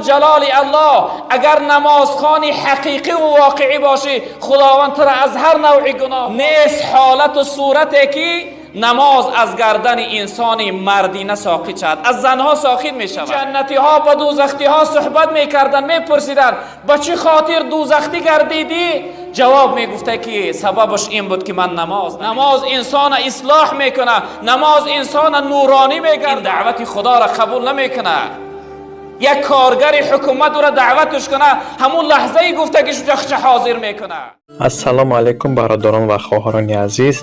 Ҷалоли Аллоҳ, агар намозхони ҳақиқӣ ва воқеӣ бошӣ, Худованд туро аз ҳар навъи гуноҳ нест. Ҳолату сурате ки намоз аз гардани инсони мардина соқит шавад, аз занҳо соқит мешавад. Ҷаннатиҳо ба дӯзахтиҳо суҳбат мекарданд, мепурсиданд: ба чӣ хотир дӯзахтӣ гардидӣ? Ҷавоб мегуфта ки сабабаш ин буд ки ман намоз инсона ислоҳ мекунад, намоз инсона нуронӣ мегардад. Даъвати Худоро қабул намекунад. Як коргари ҳукумат ӯро даъватш кунад, ҳамун лаҳзаи гуфтагиш ҷахча ҳозир мекунад. Ассалому алайкум, бародарон ва хоҳарони азиз!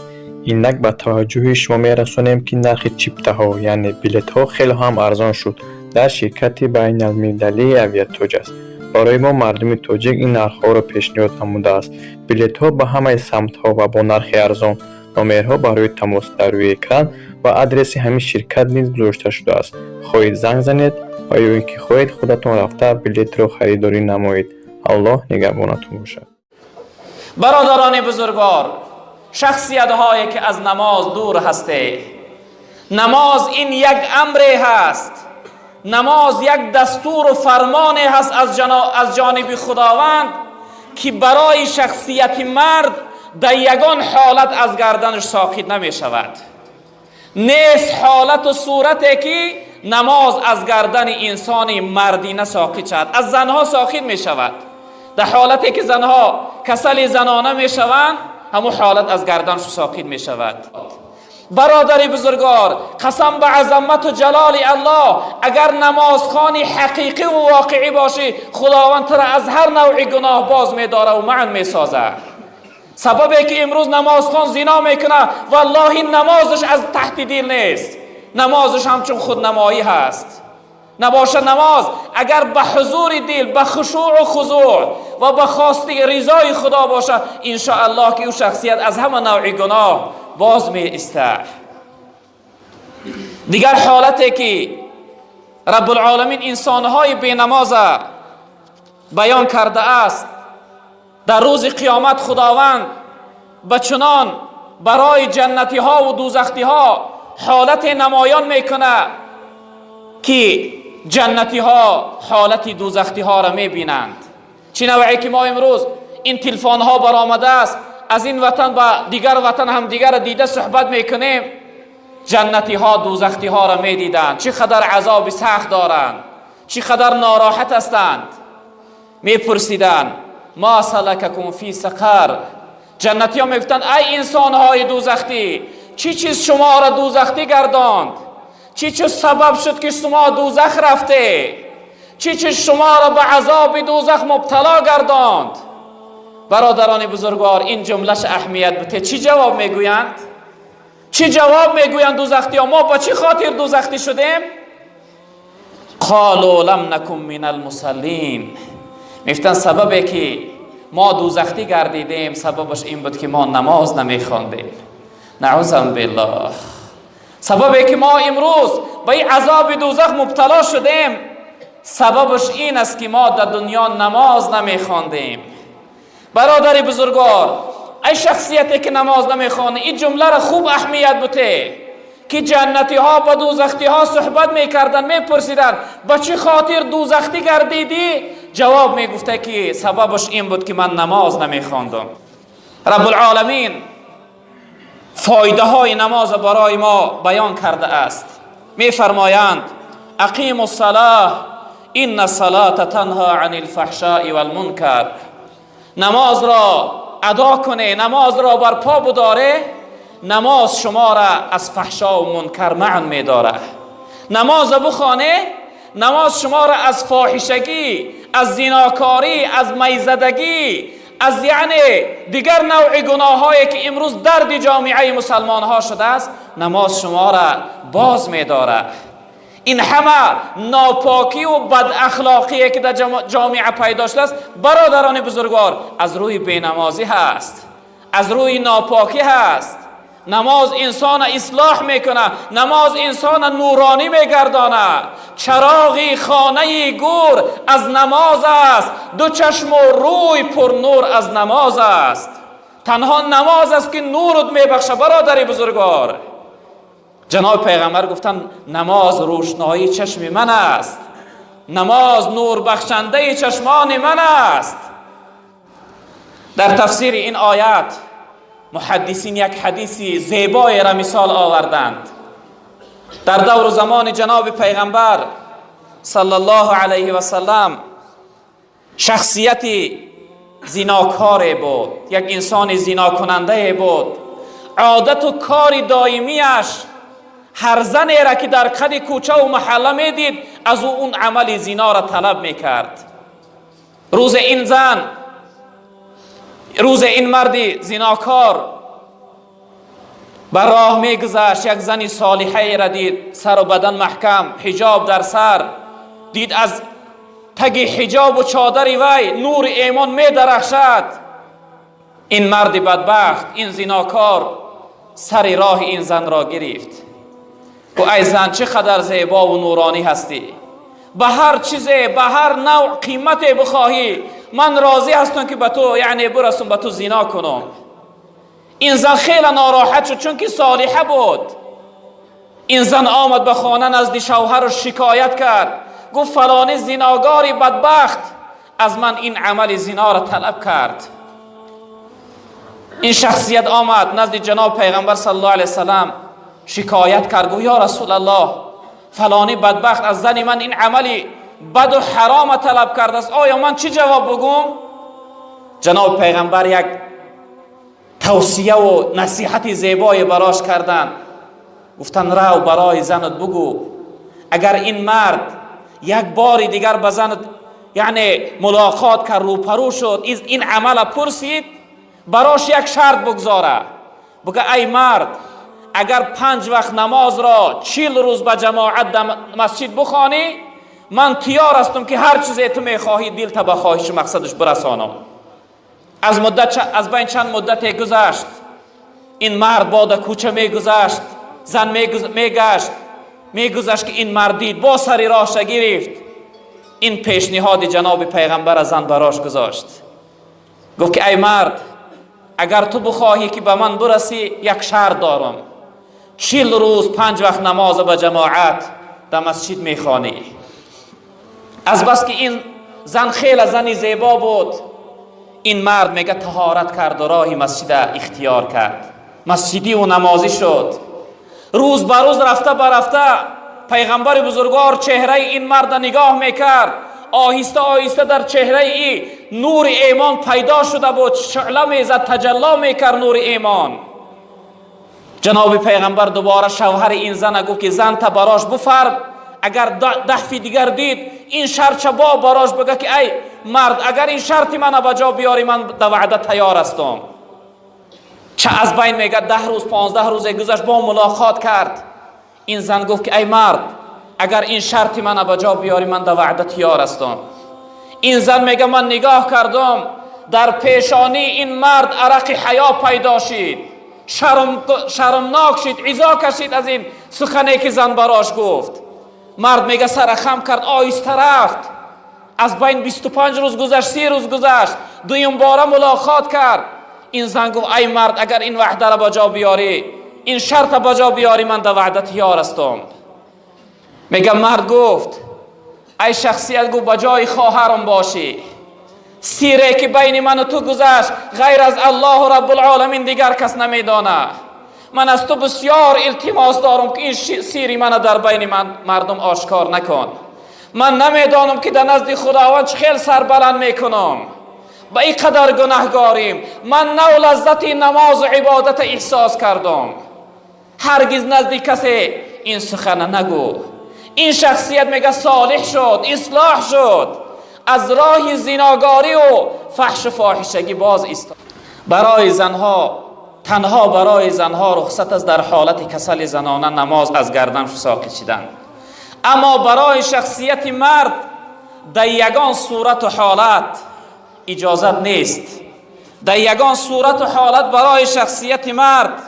Инак ба таваҷҷӯҳи шумо мерасонем, ки нархи чиптаҳо, яъне билетҳо, хеле ҳам арзон шуд дар ширкати байналмилалии «Авиатоҷ» аст. Барои мо, мардуми тоҷик, ин нархҳоро пешниҳод намудааст. Билетҳо ба ҳамаи самтҳо ва бо нархи арзон. Номерҳо барои тамос дар рӯи экран ва адреси ҳамин ширкат низ гузошта шудааст. Хоҳед, занг занед ва ё ин ки хоҳед, худатон рафта билетро харидорӣ намоед. Аллоҳ нигаҳбонатон бошад. Бародарони бузургвор, шахсиятҳое ки аз намоз дур ҳасте, намоз ин як амре ҳаст, намоз як дастуру фармоне ҳаст аз ҷониби Худованд, ки барои шахсияти мард дар ягон ҳолат аз гарданаш соқит намешавад. Нест ҳолату сурате ки намоз аз гардани инсони мардина соқит шавад. Аз занҳо соқит мешавад. Дар ҳолате ки занҳо касали занона мешаванд, ҳамун ҳолат аз гарданаш соқит мешавад. Бародари бузургвор, қасам ба азамату ҷалоли Аллоҳ, агар намозхони ҳақиқӣ ва воқеӣ бошӣ, Худованд туро аз ҳар навъи гуноҳ боз медорад ва манъ месозад. Сабабе ки имрӯз намозхон зино мекунад, валлоҳи, намозаш аз таҳти дил нест, намозаш ҳамчун худнамоӣ ҳаст. Набошад, намоз агар ба ҳузури дил, ба хушӯъу хузӯъ ва ба хости ризои Худо бошад, иншоаллоҳ ки ӯ шахсият аз ҳама навъи гуноҳ боз меистад. Дигар ҳолате ки Раббулоламин инсонҳои бенамоза баён кардааст: дар рӯзи қиёмат Худованд ба чунон барои ҷаннатиҳо ва дӯзахтиҳо ҳолате намоён мекунад, ки ҷаннатиҳо ҳолати дӯзахтиҳоро мебинанд. Чӣ навъе ки мо имрӯз ин телефонҳо баромадааст, аз ин ватан ба дигар ватан ҳамдигарро дида суҳбат мекунем. Ҷаннатиҳо дӯзахтиҳоро медиданд, чӣ қадар азоби сахт доранд, чӣ қадар нороҳат ҳастанд. Мепурсиданд: ما سلککم فی سقر. Ҷаннатиҳо мегуфтанд: ай инсонҳои дӯзахтӣ, чӣ чиз шуморо дӯзахтӣ гардонд? Чӣ чиз сабаб шуд, ки шумо дӯзах рафте? Чӣ чиз шуморо ба азоби дӯзах мубтало гардонд? Бародарони бузургвор, ин ҷумлаш аҳамият бите. Чӣ ҷавоб мегӯянд? Чӣ ҷавоб мегӯянд дӯзахтиҳо? Мо ба чӣ хотир дӯзахтӣ шудем? قالوا لم نک من المصلین. мефтанд, сабабе ки мо дӯзахтӣ гардидем, сабабаш ин буд, ки мо намоз намехондем. نعوذ بالله. Сабабе ки мо имрӯз ба ин азоби дӯзах мубтало шудем, сабабаш ин аст, ки мо дар дунё намоз намехондем. Бародари бузургвор, ай шахсияте ки намоз намехонӣ, ин ҷумларо хуб аҳамият буте, ки ҷаннатиҳо ба дӯзахтиҳо суҳбат мекарданд, мепурсиданд: ба чӣ хотир дӯзахтӣ гардидӣ? Ҷавоб мегуфта, ки сабабаш ин буд, ки ман намоз намехондам. Раббулоламин фоидаҳои намоза барои мо баён кардааст. Мефармоянд: أقیموا الصلاة إن الصلاة تنهی عن الفحشاء والمنکر. Намозро адо куне, намозро барпо будоре, намоз шумо را аз фаҳшо ва мункар манъ медорад. Намоза бухоне, намоз шумо را аз фоҳишагӣ, аз зинокорӣ, аз майзадагӣ, аз яъне дигар навъи гуноҳҳое, ки имрӯз дарди ҷомеаи мусалмонҳо шудааст, намоз шумо را боз медорад. Ин ҳама нопокию бадахлоқие, ки дар ҷомеа пайдо шудааст, бародарони бузургвор, аз рӯи бенамозӣ ҳаст, аз рӯи нопокӣ ҳаст. Намоз инсона ислоҳ мекунад, намоз инсона нуронӣ мегардонад. Чароғи хонаи гур аз намоз аст, ду чашму рӯй пурнур аз намоз аст. Танҳо намоз аст, ки нурут мебахшад. Бародари бузургвор, ҷаноби пайғамбар гуфтанд: намоз рӯшноии чашми ман аст. Намоз нурбахшандаи чашмони ман аст. Дар тафсири ин оят муҳаддисин як ҳадиси зебоеро мисол оварданд. Дар давру замони ҷаноби пайғамбар саллаллоҳу алайҳи васаллам шахсияти зинокоре буд, як инсони зинокунандае буд. Одату кори доимияш ҳар занеро ки дар қади кӯчаву маҳалла медид, аз ӯ он амали зиноро талаб мекард. Рӯзе ин зан, рӯзе ин марди зинокор ба роҳ мегузашт, як зани солиҳаеро дид, сару бадан маҳкам, ҳиҷоб дар сар. Дид, аз таги ҳиҷобу чодари вай нури эмон медарахшад. Ин марди бадбахт, ин зинокор сари роҳи ин занро гирифт. Гуфт: ай зан, чӣ қадар зебову нуронӣ ҳастӣ! Ба ҳар чизе, ба ҳар навъ қимате бихоҳӣ, ман розӣ ҳастам, ки ба ту яъне бирасум, ба ту зино кунам. Ин зан хеле нороҳат шуд, чунки солиҳа буд. Ин зан омад ба хона, назди шавҳару шикоят кард, гуфт: фалони зиногори бадбахт аз ман ин амали зиноро талаб кард. Ин шахсият омад назди ҷаноб пайғамбар саллаллоҳу алайҳи васаллам, шикоят кард, гуфт: ё Расулаллоҳ, фалони бадбахт аз зани ман ин амали баду ҳарома талаб кардааст, оё ман чӣ ҷавоб бугум? Ҷаноб пайғамбар як тавсияву насиҳати зебое барош карданд. Гуфтанд: рав, барои занат бугӯ, агар ин мард як бори дигар ба занат яъне мулоқот кард, рӯпарӯ шуд, ин амала пурсид, барош як шарт бигзора. Буга: ай мард, агар 5 вақт намозро 40 рӯз ба ҷамоат дар масҷид бухонӣ, ман тиёр ҳастам, ки ҳар чизе ту мехоҳӣ, дилта ба хоҳишу мақсадаш бирасонам. Аз муддат, аз байн чанд муддате гузашт. Ин мард бода кӯча мегузашт, зан мегашт, мегузашт, ки ин мард дид, бо сари роҳша гирифт. Ин пешниҳоди ҷаноби пайғамбара зан барош гузошт, гуфт ки: ай мард, агар ту бихоҳӣ, ки ба ман бирасӣ, як шарт дорам: 40 рӯз 5 вақт намоза ба ҷамоат дар масҷид мехонӣ. Азбаски ин зан хеле зани зебо буд, ин мард мега таҳорат карду роҳи масҷида ихтиёр кард, масҷидиву намозӣ шуд. Рӯз ба рӯз, рафта ба рафта, пайғамбари бузургвор чеҳраи ин марда нигоҳ мекард. Оҳиста оҳиста дар чеҳраи и нури эмон пайдо шуда буд, шӯъла мезад, таҷалло мекард нури эмон. Ҷаноби пайғамбар дубора шавҳари ин зана гуфт, ки занта барош буфарм, агар даҳфи дигар дид, ин шартча бо барош бага, ки ай мард, агар ин шарти мана ба ҷо биёрӣ, ман да ваъда тайёр ҳастам. Ча аз байн мега 10 рӯз, 15 рӯзе гузашт, бо мулоқот кард. Ин зан гуфт, ки ай мард, агар ин шарти мана ба ҷо биёрӣ, ман да ваъда тиёр ҳастам. Ин зан мега: ман нигоҳ кардам, дар пешонии ин мард арақи ҳаё пайдо шид, шармнок шид, изо кашид аз ин сухане, ки зан барош гуфт. Мард мега сара хам кард, оҳиста рафт. Аз байн 25 рӯз гузашт, 30 рӯз гузашт, дуюмбора мулоқот кард. Ин зан гуфт: ай мард, агар ин ваъдаро ба ҷо биёрӣ, ин шарта ба ҷо биёрӣ, ман да ваъда тиёр ҳастам. Мега мард гуфт: ай шахсият, гуфт, ба ҷои хоҳарам бошӣ, сире ки байни ману ту гузашт, ғайр аз Аллоҳу Раббулоламин дигар кас намедона. Ман аз ту бисёр илтимос дорам, ки ин сири мана дар байни мардум ошкор накун. Ман намедонам, ки дар назди Худованд чӣ хел сарбаланд мекунам, ба ин қадар гунаҳгорим. Ман нав лаззати намозу ибодата эҳсос кардам. Ҳаргиз назди касе ин сухана нагӯ. Ин шахсият мега солиҳ шуд, ислоҳ шуд, аз роҳи зиногорию фаҳшу фоҳишагӣ боз истод. Барои занҳо, танҳо барои занҳо рухсат аст дар ҳолати касали занона намоз аз гардан соқит шидан. Аммо барои шахсияти мард дар ягон сурату ҳолат иҷозат нест. Дар ягон сурату ҳолат барои шахсияти мард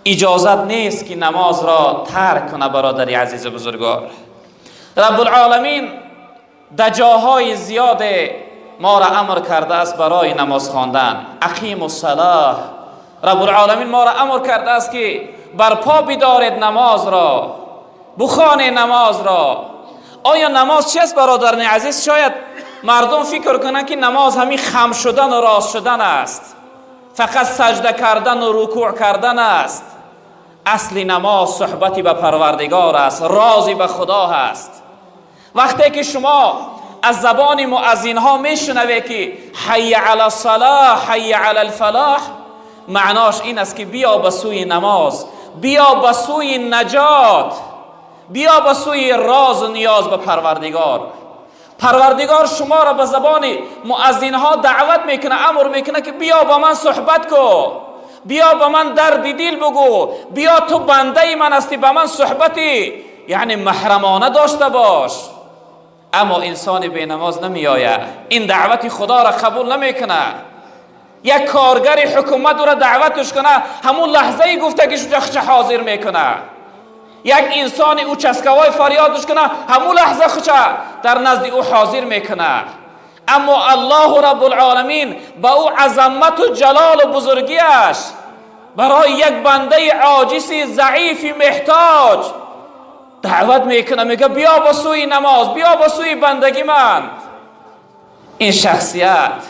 иҷозат нест, ки намозро тарк кунад. Бародари азизу бузургвор, Раббулоламин дар ҷоҳои зиёде моро амр кардааст барои намоз хондан. Ақиму салоҳ. Раббулоламин моро амр кардааст, ки барпо бидоред намозро, бухоне намозро. Оё намоз чист, бародарони азиз? Шояд мардум фикр кунанд, ки намоз ҳамин хам шудан ва рост шудан аст, фақат саҷда кардан ва рукӯъ кардан аст. Асли намоз суҳбати ба Парвардигор аст, рози ба Худо ҳаст. Вақте ки шумо аз забони муаззинҳо мешунавед, ки ҳайя ала салоҳ, ҳайя ала фалоҳ, маънош ин аст, ки биё ба сӯи намоз, биё ба сӯи наҷот, биё ба сӯи розу ниёз ба Парвардигор. Парвардигор шуморо ба забони муаззинҳо даъват мекунад, амр мекунад, ки биё ба ман суҳбат ку, биё ба ман дарди дил бугӯ, биё, ту бандаи ман ҳастӣ, ба ман суҳбати яъне маҳрамона дошта бош. Аммо инсони бенамоз намеояд, ин даъвати Худоро қабул намекунад. Як коргари ҳукумат ӯро даъватш кунад, ҳамун лаҳзаи гуфтагиш худша ҳозир мекунад. Як инсони участковый фарёдш кунад, ҳамун лаҳза худша дар назди ӯ ҳозир мекунад. Аммо Аллоҳу Раббулоламин ба ӯ азамату ҷалолу бузургиаш барои як бандаи оҷиси заифи меҳтоҷ даъват мекунад, мега: «Биё ба сӯи намоз, биё ба сӯи бандагӣ ман». Ин шахсият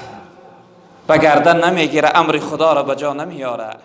ба гардан намегира, амри Худоро ба ҷо намеёрад.